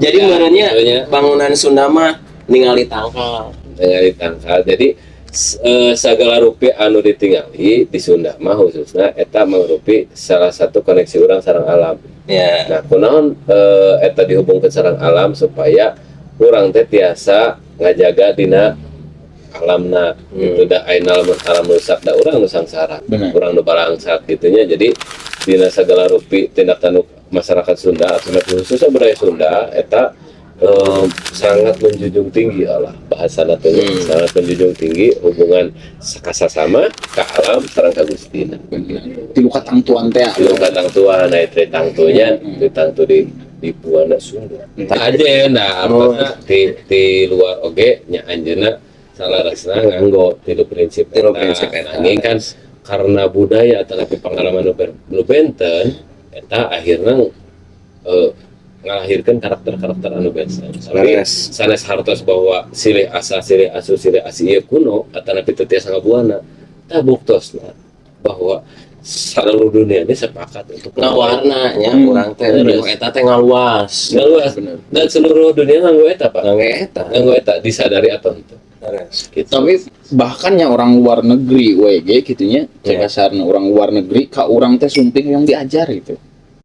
Jadi Ya, meureun nya gitu nya. Bangunan Sunda mah ningali tangkal. Ningali tangkal. Jadi segala rupi anu ditingali di Sunda mah khususnya eta mangrupi salah satu koneksi urang sareng alam. Nah, kunaon eta dihubungkeun sareng alam? Supaya urang teh tiasa ngajaga dina alamna gitu, da ayeuna lamun alam rusak, da urang nu sangsara. Urang nu balangsak gitu nya. Jadi dina segala rupi tindak tanduk masyarakat Sunda atau khususnya budaya Sunda eta sangat menjunjung tinggi lah bahasa teh, sangat menjunjung tinggi hubungan kasasama, ka alam sareng ka Gustina. Bener. Tilu katangtuan teh. Tilu katangtuan. Nah, tritangtunya, tritangtu di Buana Sunda aja. Nah, artosna di luar oge nya, anjeunna salarasna nganggo tilu prinsip Tilu eta. Prinsip eta. Nanging kan karena budaya atau pengalaman nu benten eta akhirnya ngalahirkan karakter-karakter anu benten. Tapi sanes hartos bahwa silih asah, silih asuh, silih asih ieu kuno atanapi teu tiasa ngabuana. Tah, buktosna bahwa seluruh dunia ini sepakat untuk Ngawarna nya urang teh eta teh ngaluas. Ngaluas. Dan seluruh dunia nganggo eta, Pak. Ngangge eta. Nganggo eta, disadari atau henteu. Gitu. Tapi bahkan ya orang luar negeri WG gitu nya, cek kasarna orang luar negeri ka urang teh sumping yang diajar gitu.